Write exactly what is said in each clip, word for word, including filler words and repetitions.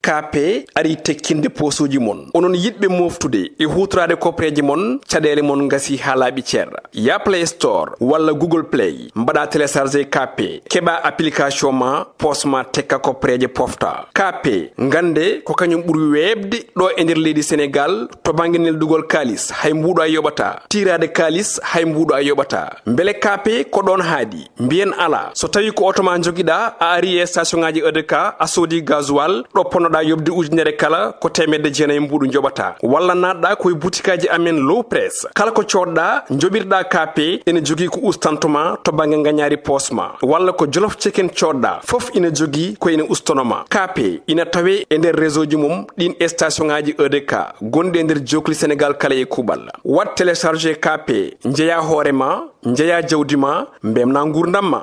K P ari tekkinde poosuuji mon. Onon yiɗɓe mooftude e huutoraade koppareeje mon, caɗeele mon ngasii haa laaɓi cer. Yah Play Store walla Google Play, mbaɗa télécharger K P, keɓa application ma, poos ma tekka koppareeje pofta. K P, ngannde ko kañum ɓuri weeɓde ɗo e nder leydi Senegaal to bannge neldugol kaalis, hay mbuuɗo a yoɓataa. Tiiraade kaalis, hay mbuuɗo a yoɓataa. Mbele K P ko ɗoon haaɗi? Mbiyen alaa. So tawii ko oto ma njogiɗaa, a ari e station ŋaaji E D K, a soodi gasoil, ɗo ponnoɗaa yoɓde ujunere kala, ko teemedde jeenayi mbuuɗu njoɓataa. Walla naatɗaa ko e butikaaji amen Low Press. Kala ko coodɗaa, njoɓirɗaa K P, ene jogii ko ustanto ma to bannge ngañaari poos ma. Walla ko Jolof Chicken coodɗaa, fof ina jogii ko ene ustono ma. K P ina tawee e nder réseau ji mum ɗiin e station ŋaaji E D K gonɗi e nder jookli Senegaal kala e kuuɓal. Waɗ télécharger K P, njeyaa hoore ma, njeyaa jawdi ma, mbemnaa nguurndam ma.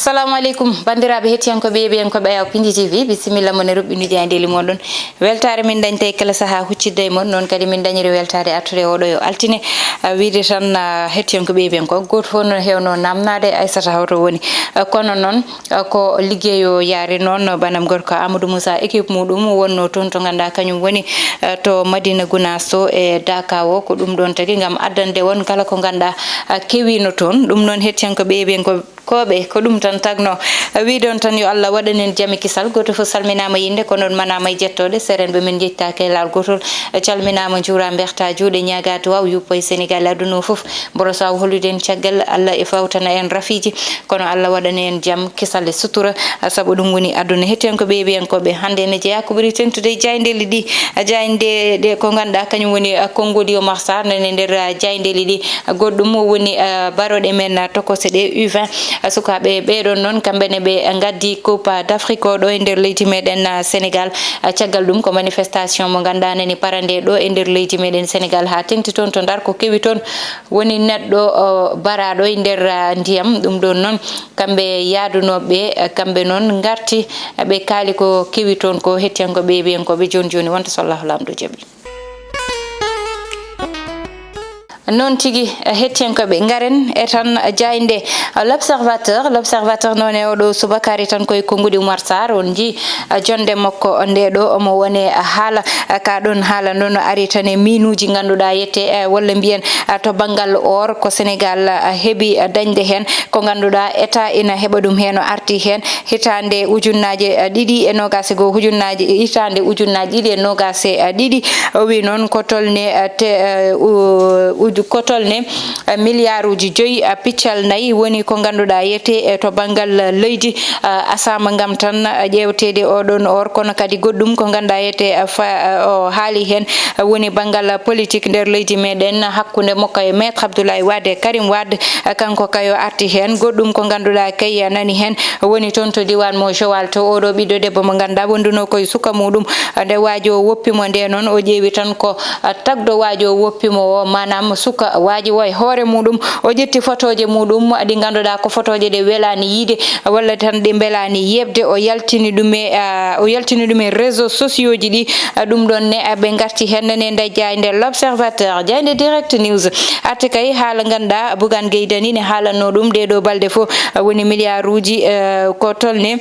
Assalamu aleykum, banndiraaɓe hettiyankooɓe, yeeɓiyankooɓe Ayaw Pindi T V, bisimilla mon e ruɓɓinude jaayndeeli mooɗon. Weltaare min dañta e kala sahaa huccidde e mon, noon kadi min dañiri weltaare artude oɗo yo altine. Ah, wiide tan, ah, hettiyankooɓe, yeeɓiyankooɓe, gooto fof no heewno naamnaade Aysata Hawto woni. Ah, kono noon, ah, ko liggey o yaari noon, banam gorko Amadou Moussa, équipe muɗum wonno toon to ngannduɗaa kañum woni, ah, to Madina Gounass to e Daka o. Ko ɗum ɗoon tagi ngam addande on kala ko ngannduɗaa, ah, kewiino toon. Ɗum noon hettiyankooɓe, yeeɓiyankooɓe, kooɓe, ko ɗum tan tagno. Wiide on tan yo Allah waɗan en jam e kisal. Gooto fof salminaama e innde, kono on manaama e jettooɗe. Seerenɓe men njettaaki e laawol gootol. Calminaama, njuuraa, mbeehtaa juuɗe, ñaagaa duwaaw, yuppo e Senegaal e aduna o fof. Mboro so a hollude en caggal, Allah e fawtana en rafiiji, kono Allah waɗana en jam, kisal e sutura, sabu ɗum woni aduna. Hettiyankooɓe, yeeɓiyankooɓe, hannde ene jeyaa ko ɓuri teŋtude e jaayndeeli ɗi. Jaaynde ɗe ko ngannduɗaa kañum woni, ah, konngol Oumar Sarr nani nder, ah, jaayndeeli ɗi. Goɗɗum woni, ah, barooɗe men, ah, tokose ɗe U vingt, ah, sukaaɓe ɓeeɗon noon, kamɓe ne ɓe ngaddi Coupe d'Afrique o ɗo e nder leydi meɗen, ah, Senegaal. Ah, caggal ɗum ko manifestation mo ngannduɗaa nani parande ɗo e nder leydi meɗen Senegaal haa teŋti toon to Ndar. Ko kewi toon woni neɗɗo, oh, baraaɗo e nder, ah, ndiyam. Ɗum ɗoon noon kamɓe yaadunooɓe, ah, kamɓe noon ngarti, ah, ɓe kaali ko kewi toon ko. Hettiyankooɓe, yeeɓiyankooɓe, jooni jooni wonta so Allahu Laamɗo jaɓi. Noon tigi, hettiyankooɓe, ngaren e tan jaaynde L'Observateur. L'Observateur noon e oɗo subaka ari tan koye konnguɗi Oumar Sarr. On njii, ah, jonnde makko nde ɗo omo wone haala, ah, ka ɗoon haala noon ari tan e miinuuji ngannduɗaa yette, eh, walla mbiyen, ah, to banngal or ko Senegaal, ah, heɓi, ah, dañde heen ko ngannduɗaa État ina heɓa ɗum heen, o arti heen hitaande ujunnaaje, eh, ɗiɗi e noogaas e goo, ujunnaaje, hitaande ujunnaaje ɗiɗi e noogaas e, eh, ɗiɗi. O wi noon ko tolne, eh, te, eh, u-, uju-, ko tolne, eh, miliyaaruuji joyi, eh, piccal nayi woni ko ngannduɗaa yete, eh, to banngal, eh, leydi, eh, asaama ngam tan, eh, ƴeewteede oɗon or, kono kadi goɗɗum ko ngannduɗaa yete, eh, fa-, eh, o haali heen, eh, woni banngal politique nder leydi meɗen hakkunde makko e Maître Abdoulaye Wade e Karim Wade. Kanko kay o arti heen. Goɗɗum ko ngannduɗaa kay nani heen woni toon to diiwaan mo Joal to, oɗo ɓiɗɗo debbo mo ngannduɗaa wondunoo ko e suka muɗum. Nde waajo o woppi mo nde noon, o ƴeewi tan ko, ah, tagɗo waajo o woppi mo o, maanaam suka waaji o e hoore muɗum. O ƴetti fotooje muɗum ɗi ngannduɗaa ko fotooje ɗe welaani yiide walla tan ɗi mbelaani yeeɓde. O yaltini ɗum e, ah, o yaltini ɗum e réseaux sociaux ji ɗi. Ah, ɗum ɗoon ne, ah, ɓe ngarti heen ne nder jaaynde L'Observateur, jaaynde Direct News. Arti kay haala ngannduɗaa Bougane Gueye Dany ne haalanno ɗum ɗee ɗoo balɗe fof, ah, woni miliyaaruuji, eh, ko tolne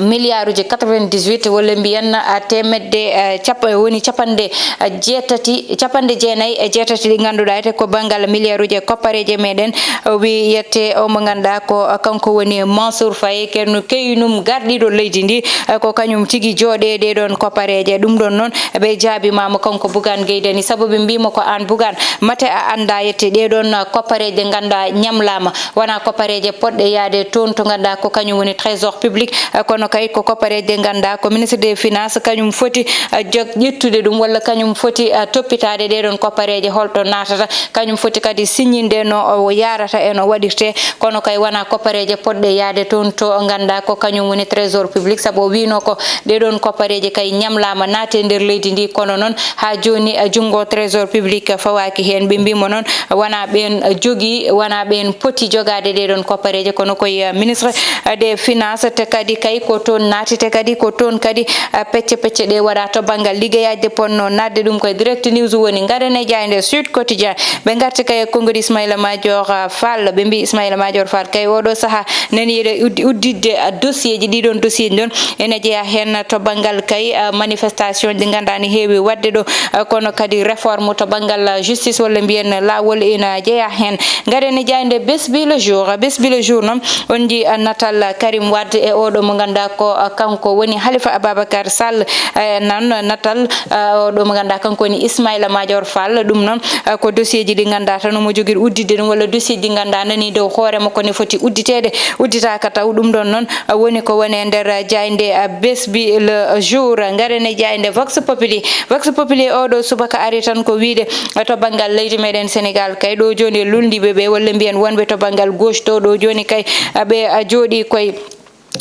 miliyaaruuji quatre-vingt-dix-huit, walla mbiyen, ah, teemedde, ah, capa-, woni capanɗe, ah, jeetati, capanɗe jeenayi e jeetati ɗi ngannduɗaa ete ko banngal miliyaaruuji e koppareeje meɗen. O wi yette o mo ngannduɗaa ko, ah, kanko woni Mansour Faye, kernu keynum garɗiiɗo leydi ndi, ah, ko kañum tigi jooɗee ɗee ɗoon koppareeje. Ɗum ɗoon noon ɓe jaabimaama kanko Bougane Gueye Dany, sabu ɓe mbiima ko aan Bougane, mate a anndaa yette ɗee ɗoon, ah, koppareeje ngannduɗaa ñamlaama. Wonaa koppareeje potɗe yahde toon to ngannduɗaa ko kañum woni trésor public, eh, kono kay ko koppareeje ɗe ngannduɗaa ko ministre des finances kañum foti, eh, jog-, ƴettude ɗum walla kañum foti, eh, toppitaade ɗee ɗoon koppareeje holto naatata, kañum foti kadi siññinde no o yahrata e no waɗirtee, kono kay wonaa koppareeje potɗe yahde toon to ngannduɗaa ko kañum woni trésor public, sabu o wiino ko ɗee ɗoon koppareeje kay ñamlaama naate nder leydi ndi, kono noon haa jooni, eh, junngo trésor public fawaaki heen. Ɓe mbiimo noon wonaa ɓeen jogii, wonaa ɓeen poti jogaade ɗee ɗoon koppareeje, kono koye, eh, ministre, eh, des finances, te kadi kay Ko toon naatite kadi, ko toon kadi, ah, pecce pecce ɗe waɗa to banngal liggeyaaji ɗe ponno naatde. Ɗum koye Direct News woni. Ngaren e jaaynde Sud Quotidien. Ɓe ngarti kay e konngudi Ismaila Madior, ah, Fall. Ɓe mbi Ismaila Madior Fall kay oɗo saha nani eɗe uddi-, udditde, ah, dossier ji, ɗiɗon dossier ji ɗon ene jeeya heen to banngal kay, ah, manifestation ɗi ngannduɗaa ne heewi waɗde ɗo, ah, kono kadi réforme to banngal, ah, justice walla mbiyen laawol ina jeeya heen. Ngaren e jaaynde Besbi le Jour. Besbi le Jour noon, on njii, ah, natal Karim Wade e oɗo mo ngannduɗaa ko, ah, kanko woni Halifa Ababacar Sall. Eh, nan natal, ah, oɗo mo ngannduɗaa kanko woni Ismaila Madior Fall. Ɗum noon, ah, ko dossier ji ɗi ngannduɗaa tan omo jogii udditde ɗum, walla dossier ji ɗi ngannduɗaa nani dow hoore makko ne foti udditeede, udditaaka taw. Ɗum ɗon noon, ah, woni ko woni e nder, ah, jaaynde, ah, Besbi le Jour. Ngaren e jaaynde Vox Populi. Vox Populi oɗo subaka ari tan ko wiyde, eh, to banngal leydi meɗen Sénégal kay, ɗo jooni e luulndiiɓe ɓe, walla mbiyen wonɓe to banngal gauche to, ɗo jooni kay, eh, ɓe, eh, jooɗii koye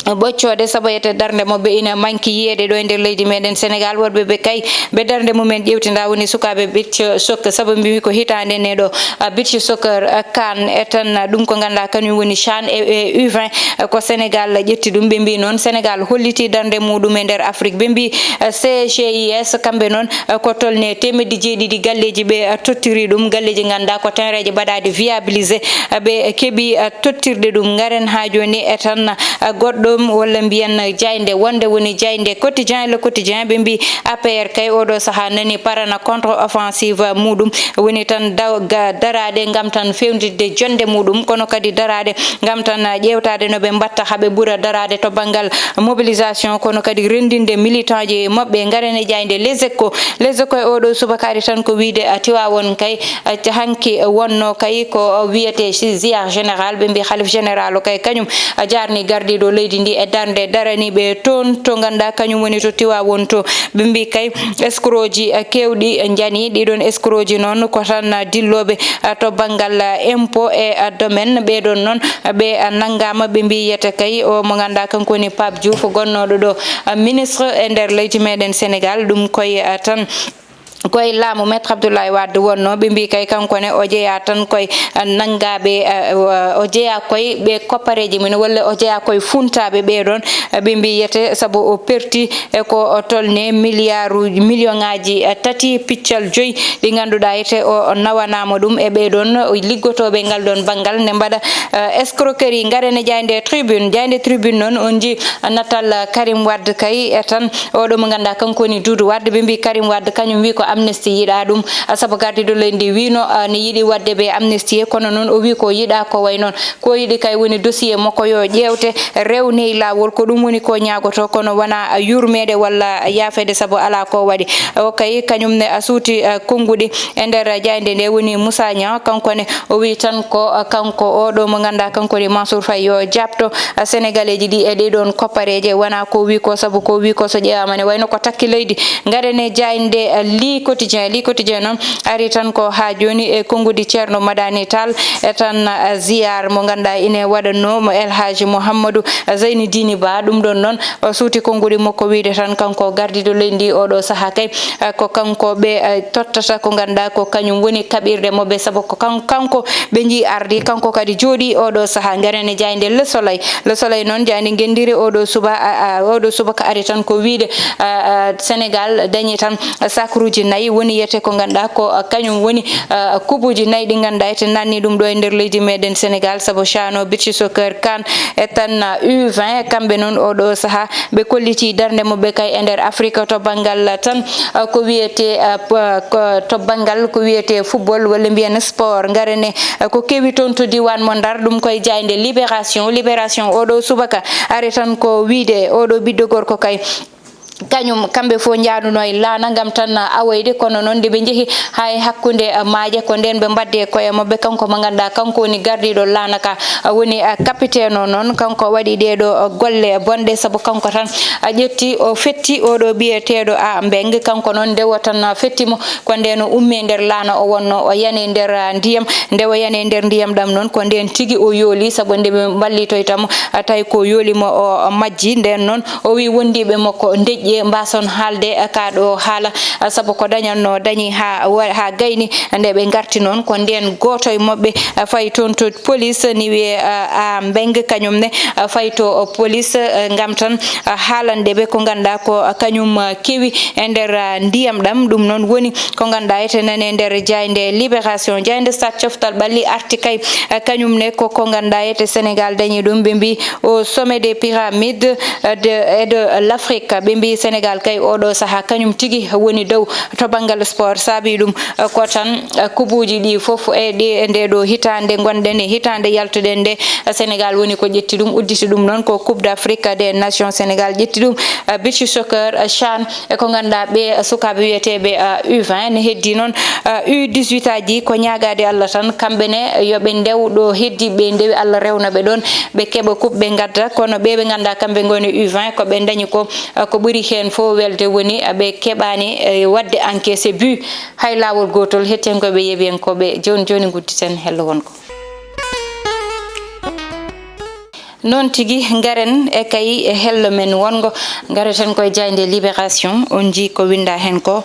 ɓoccoode, sabu ete darnde maɓɓe ina manki yiyeede ɗo e nder leydi meɗen Sénégal. Woɗɓe ɓe kay, ɓe darnde mumen ƴeewtinda woni sukaaɓe beach soccer, sabu mbimi ko hitaande nde ɗo, eh, beach soccer, eh, CAN, e tan, eh, ɗum ko ngannduɗaa kañum woni CHAN e, e U vingt, eh, ko Sénégal ƴetti ɗum. Ɓe mbi noon Sénégal holliti darnde muɗum e nder Afrique. Ɓe mbi, eh, C G I S, kamɓe noon, eh, ko tolni e teemedde jeeɗiɗi galleeji ɓe, eh, tottiri ɗum, galleeji ngannduɗaa ko terrainji mbaɗaaɗi viabilisé, eh, ɓe keɓi, eh, tottirde ɗum. Ngaren haa jooni e tan, eh, goɗɗo walla mbiyen jaaynde wonde woni jaaynde Quotidien, Le Quotidien, ɓe mbi A P R kay oɗo saha nani parana contre offensive muɗum, woni tan daw-, ga-, daraade ngam tan fewnitde jonnde muɗum, kono kadi daraade ngam tan, ah, ƴeewtaade no ɓe mbatta haa ɓe ɓura daraade to banngal mobilisation, kono kadi renndinde militant ji maɓɓe. Ngaren e jaaynde Les Échos. Les Échos e oɗo subaka ari tan ko wiyde, ah, Tiwaawoon kay, ah, hanki wonno kay ko, ah, wiyetee si-, ziar général, ɓe mbi halif général o kay kañum, ah, jaarni gardiiɗo leydi ndi e darnde daraniiɓe toon to ngannduɗaa kañum woni to Tiwaawoon to. Ɓe mbi kay escroc ji, eh, keewɗi, eh, njani. Ɗiɗon escroc ji noon ko tan, eh, dillooɓe, eh, to banngal, eh, impôt et, eh, domaine. Ɓeɗon noon, eh, ɓe, eh, nanngaama, ɓe mbi yiyete kay o mo ngannduɗaa kanko woni Pape Diouf, gonnooɗo ɗo, eh, ministre e nder leydi meɗen Sénégal. Ɗum koye, eh, tan koye laamu Maître Abdoulaye Wade wonno. Ɓe mbi kay kanko ne o jeeya tan koye, eh, nanngaaɓe, eh, o jeeya koye ɓe koppareeji mum walla o jeeya koye funtaaɓe ɓeɗon. Eh, ɓe mbi yiyete sabu o perti e ko o tolni milliard uji, million ŋaaji, eh, tati piccal joyi ɗi ngannduɗaa yiyete o, o nawanaama ɗum e ɓeɗon liggotooɓe ngal ɗon banngal ne mbaɗa, eh, escroquerie. Ngaren e jaaynde Tribune. Jaaynde Tribune noon on njii natal, eh, Karim Wade kay e tan oɗo mo ngannduɗaa kanko woni Doudou Wade. Ɓe mbi Karim Wade kañum wi ko amnistie yiɗa ɗum, ah, sabu gardiiɗo leydi ndi wino, ah, ne yiɗi waɗde ɓe amnistie, kono noon o wi ko yiɗa ko way noon. Ko yiɗi kay woni dossier makko yo ƴeewte, rewnee laawol, ko ɗum woni ko ñaagoto, kono wona, ah, yurmeede walla yaafeede sabu alaa ko waɗi. O kay kañum ne, ah, suuti, ah, konnguɗi e nder jaaynde nde woni Moussa Niang, kanko ne o wi tan ko, ah, kanko oɗo mo ngannduɗaa kanko woni Mansour Faye yo jaabto, ah, Sénégalais ji ɗi e ɗe ɗon koppareeje, wona ko wi ko, sabu ko wi ko so ƴeewaama ne wayno ko takki leydi. Ngaren e jaaynde, ah, Le Quotidien. Le Quotidien noon ari tan ko haa jooni e konngudi Ceerno Madani Tall e tan, ah, ziyaar mo ngannduɗaa ine waɗanno mo El Hadji Mouhamadou Zeyni Dini Ba. Ɗum ɗon noon o suuti konngudi makko wiyde tan kanko gardiiɗo leydi ndi oɗo saha kay, ah, ko kanko ɓe, ah, tottata ko ngannduɗaa ko kañum woni kaɓirɗe maɓɓe, sabu ko kan-, kanko ɓe njii ardi, kanko kadi jooɗii oɗo saha. Ngaren e jaaynde Le Soleil. Le Soleil noon jaaynde ngenndire oɗo suba, ah, ah, oɗo subaka ari tan ko wiyde, ah, ah, Sénégal dañi tan sakruuji nayi, woni yiyete ko ngannduɗaa ko, ah, kañum woni, ah, kubuuji nayi ɗi ngannduɗaa ete nanni ɗum ɗo e nder leydi meɗen Sénégal, sabu CHAN o, beach soccer, CAN e tan, ah, U vingt, kamɓe noon oɗo saha ɓe kolliti darnde maɓɓe kay e nder Afrique to banngal tan, ah, ko wiyete, ah, p-, ko to banngal ko wiyete football walla mbiyen sport. Ngaren e, ah, ko kewi toon to diiwaan mo Ndar, ɗum koye jaaynde Libération. Libération oɗo subaka ari tan ko wiyde oɗo ɓiɗɗo gorko kay kañum, kamɓe fof njaaduno e laana ngam tan awoyde, kono noon nde ɓe njehi haa e hakkunde, eh, maaje, ko ndeen ɓe mbaddi e koye maɓɓe. Kanko mo ngannduɗaa kanko woni gardiiɗo laana ka, eh, woni, eh, capitaine o noon, kanko waɗi ɗee ɗo, eh, golle bonɗe, sabu kanko tan, eh, ƴetti o fetti oɗo biyeteeɗo A Mbeng. Kanko noon nde o tan, eh, fetti mo, ko ndeen o ummi e nder laana o wonno, o yani e nder, eh, ndiyam. Nde o yani e nder ndiyam ɗam noon, ko ndeen tigi o yooli, sabu nde ɓe mballitoyta mo, eh, tawi ko yooli mo o, o majji. Ndeen noon, o wi wondiiɓe makko ndeƴƴi, Ye mbason haalde, eh, ka ɗo haala, eh, sabu ko dañatno dañi ha wa-, ha gayni. Nde ɓe ngarti noon, ko ndeen gooto e maɓɓe, eh, fayi toon to police, ni wiye, eh, a Mbeng, kañum ne, eh, fayi to, eh, police, eh, ngam tan, eh, haalande ɓe ko ngannduɗaa ko, eh, kañum, eh, kewi e nder, eh, ndiyam ɗam. Ɗum noon woni ko ngannduɗaa ete nane e nder jaaynde Libération. Jaaynde Stade Coftal Ɓalli arti kay, eh, kañum ne ko, ko ngannduɗaa ete Sénégal dañi ɗum. Ɓe mbi au sommet des pyramides, euh, de, et de l'Afrique. Ɓe mbi Sénégal kay oɗo saha kañum tigi woni dow to banngal sport. Saabi ɗum, euh, ko tan, euh, kubuuji ɗi fof e ɗi, e nde ɗo hitaande ngonɗen e hitaande yaltuɗen nde, euh, Sénégal woni ko ƴetti ɗum, udditi ɗum noon ko Coupe d'Afrique des Nations. Sénégal ƴetti ɗum, euh, beach soccer, euh, chan. E ko ngannduɗaa ɓe sukaaɓe wiyeteeɓe, uh, U vingt, ne heddi noon, uh, U dix-huit aji, ko ñaagaade Allah tan, kamɓe ne yo ɓe ndew ɗo heddi, ɓe ndewi Allah rewna ɓe ɗoon, ɓe keɓa coupe ɓe ngadda. Kono ɓe ɓe ngannduɗaa kamɓe ngoni U vingt, ko ɓe dañi ko, uh, ko ɓuri heen fof welde woni, uh, ɓe keɓaani, uh, waɗde encaissé but hay laawol gootol. Hettiyankooɓe, yeeɓiyankooɓe, jooni jooni ngudditen hello wonko. Noon tigi, ngaren e kay e hello men wonngo. Ngareten koye jaaynde Libération, on njii ko winnda heen ko: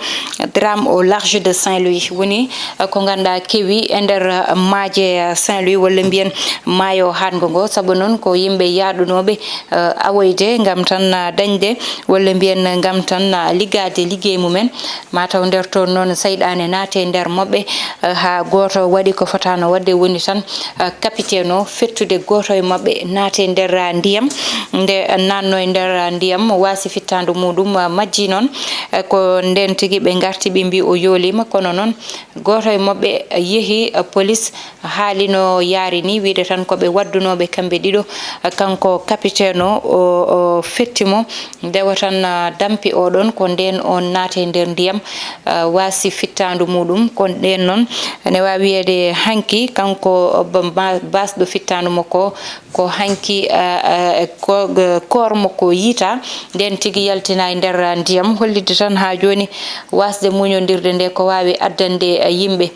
drame au large de Saint-Louis. Woni, eh, ko ngannduɗaa kewi e nder, eh, maaje, eh, Saint-Louis, walla mbiyen maayo haaɗngo ngo, sabu noon ko yimɓe yaaɗunooɓe, eh, awoyde ngam tan, eh, dañde, walla mbiyen ngam tan, eh, liggaade liggey mumen. Mataw nder toon noon seyɗaane naati e nder maɓɓe, eh, haa gooto waɗi ko fotaano waɗde, woni tan, eh, capitaine o fettude gooto e maɓɓe naati e nder, ah, ndiyam. Nde naatno e nder, ah, ndiyam, waasi fittaandu muɗum, ah, majji noon. Eh, ko ndeen tigi ɓe ngarti, ɓe mbi o yooliima, kono noon gooto e maɓɓe yehi, eh, police, haali no yaari ni, wiide tan ko ɓe waddunooɓe kamɓe ɗiɗo, eh, kanko capitaine o, o, o fetti mo. Ndewa tan, ah, dampi oɗon, ko ndeen on naati e nder ndiyam, ah, waasi fittaandu muɗum. Ko ndeen noon ne waawi wiyeede hanki kanko ba-, ba-, baasɗo fittaandu makko, ko hanki, ah, ah, ko, eh, koor makko yiita. Ndeen tigi yaltina e nder, ah, ndiyam, hollitde tan haa jooni waasde muñondirde nde ko waawi addande, ah, yimɓe.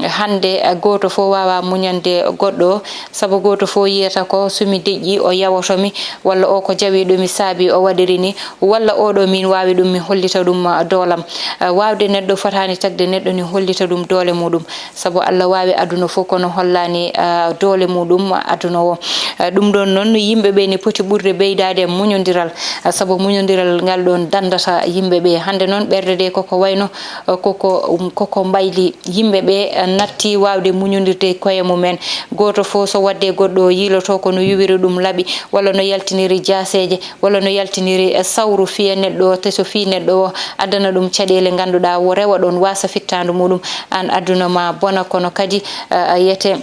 Hannde, eh, gooto fof waawaa muñande goɗɗo o, sabu gooto fof yiyata ko so mi deƴƴii, o yawoto mi, walla o ko jawiiɗo mi saabii o waɗiri ni, walla oɗo miin waawi ɗum, mi hollita ɗum, eh, doolam. Eh, waawde neɗɗo fotaani tagde neɗɗo ni hollita ɗum doole muɗum, sabu Allah waawi aduna fof kono hollaani, eh, doole muɗum aduna o. Eh, ɗum ɗoon noon yimɓe ɓe ne poti ɓurde ɓeydaade e muñondiral, eh, sabu muñondiral ngal ɗoon danndata yimɓe ɓe. Hannde noon ɓerɗe ɗe koko wayno, eh, koko, um, koko mbayli. Yimɓe ɓe, eh, natti waawde muñondirde e koye mumen. Gooto fof so waɗde goɗɗo o yiiloto ko no yuwiri ɗum laaɓi, walla no yaltiniri jaaseeje, walla no yaltiniri, eh, sawru fiya neɗɗo o, te so fii neɗɗo o addana ɗum caɗeele ngannduɗaa wo rewa ɗoon waasa fittaandu muɗum, aan aduna ma bona, kono kadi, eh, yete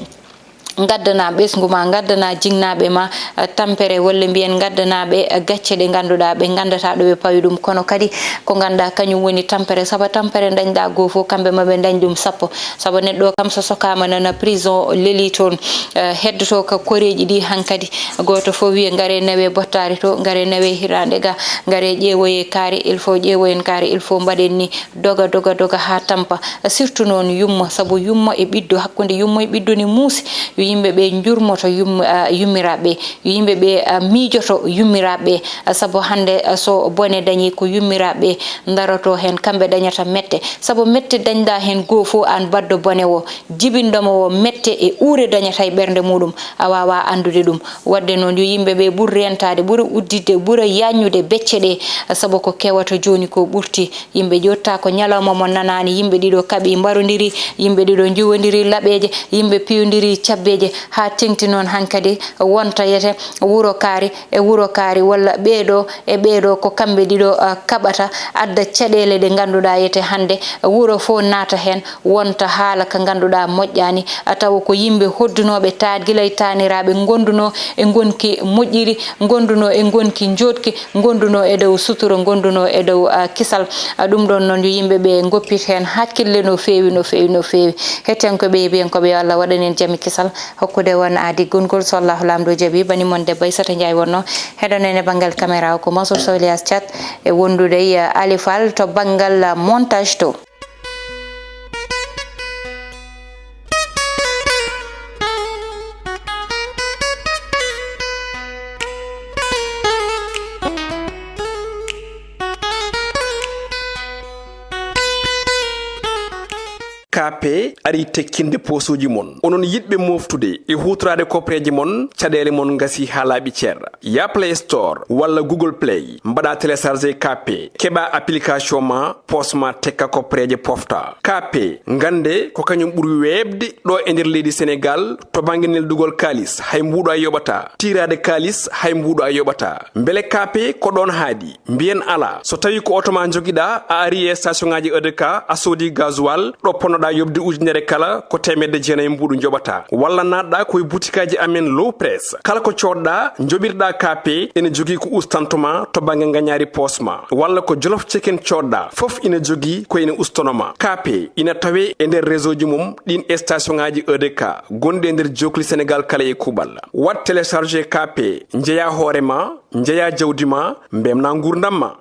ngaddana ɓesngu ma, ngaddana jinnaaɓe ma, eh, tampere, walla mbiyen ngaddana ɓe, eh, gacce ɗe ngannduɗaa ɓe nganndata ɗo ɓe pawi ɗum. Kono kadi ko ngannduɗaa kañum woni tampere, saba tampere ndañɗaa goo fof, kamɓe ma ɓe ndañ ɗum sappo. Saba neɗɗo o kam so sokaama nana prison leli toon, eh, heddoto ka koreeji ɗi hankadi. Gooto fof wiya ngare nawe bottaari to, ngare nawe hiraande ga, ngare ƴeewoye kaari, il faut ƴeewoyen kaari, il faut mbaɗen ni. Doga, doga, doga haa tampa. Surtout noon yumma, sabu yumma e ɓiɗɗo, hakkunde yumma e ɓiɗɗo ne muusi. Yo yimɓe ɓe njurmoto yumma, ah, yummiraaɓe ɓe. Yo yimɓe ɓe, ah, miijoto yummiraaɓe ɓe. Ah, sabu hannde, ah, so bone dañi ko yummiraaɓe ɓe ndaroto heen, kamɓe dañata mette. Sabu mette dañɗa heen goo fof aan baɗɗo bone o, jibinɗo mo o mette e uure dañata e ɓernde muɗum, a waawaa anndude ɗum. Waɗde noon, yo yimɓe ɓe ɓur rentaade, ɓura udditde, ɓura yaññude becce ɗe, sabu ko kewata jooni ko ɓurti. Yimɓe ƴotta ko ñalawma mo nanaani, yimɓe ɗiɗo kaɓi, mbarondiri, yimɓe ɗiɗo njuwondiri laɓeeje, yimɓe piyondiri cabbeeje, haa teŋti noon hankadi wonta yete wuro kaari e wuro kaari, walla ɓeeɗo e ɓeeɗo ko kamɓe ɗiɗo, ah, kaɓata, adda caɗeele ɗe ngannduɗaa yete hannde wuro fof naata heen, wonta haala ka ngannduɗaa moƴƴaani, a tawa ko yimɓe hoddunooɓe ta-, gila e taaniraaɓe, ngondunoo e ngonki moƴƴiri, ngondunoo e ngonki njooɗki, ngondunoo e dow sutura, ngondunoo e dow, ah, kisal. Ah, ɗum ɗoon noon, yo yimɓe ɓe ngoppit heen hakkille no feewi, no feewi, no feewi. Hettiyankooɓe, yeeɓiyankooɓe, yo Allah waɗan en jam e kisal, hokkude on aadi gonngol, so Allahu Laamɗo jaɓi. Bani mon debbo Aissata Ndiaye wonno heɗonen e banngal caméra o, ko Mansour Sow Elias Thiat e wondude e, ah, Ali Fall to banngal, ah, montage to. Kaape ari tekkinde poosuuji mon. Onon yiɗɓe mooftude e huutoraade kopreeje mon, caɗeele mon ngasi haa laaɓi cer. Ya Play Store walla Google Play, mbaɗa télécharger Kaape, keɓa application ma, poos ma tekka kopreeje pofta. Kaape, ngannde ko kañum ɓuri weeɓde ɗo e nder leydi Senegaal to bannge neldugol kaalis, hay mbuuɗo a yoɓata. Tiiraade kaalis, hay mbuuɗo a yoɓata. Mbele Kaape ko ɗoon haaɗi? Mbiyen alaa. So tawii ko oto ma njogiɗaa, a ari e station ŋaaji E D K, a soodi gasoil, ɗo ponnoɗaa yoɓde ujunere kala, ko teemedde jeenayi mbuuɗu njoɓataa. Walla naatɗaa ko e butikaaji amen Low Press. Kala ko coodɗaa, njoɓirɗaa Kaape, ene jogii ko ustanto ma to bannge ngañaari poos ma. Walla ko Jolof Chicken coodɗaa, fof ina jogii ko ene ustono ma. Kaape ina tawee e nder réseau ji mum ɗiin e station ŋaaji E D K gonɗi e nder jookli Senegaal kala e kuuɓal. Waɗ télécharger Kaape, njeyaa hoore ma, njeyaa jawdi ma, mbemnaa nguurndam ma.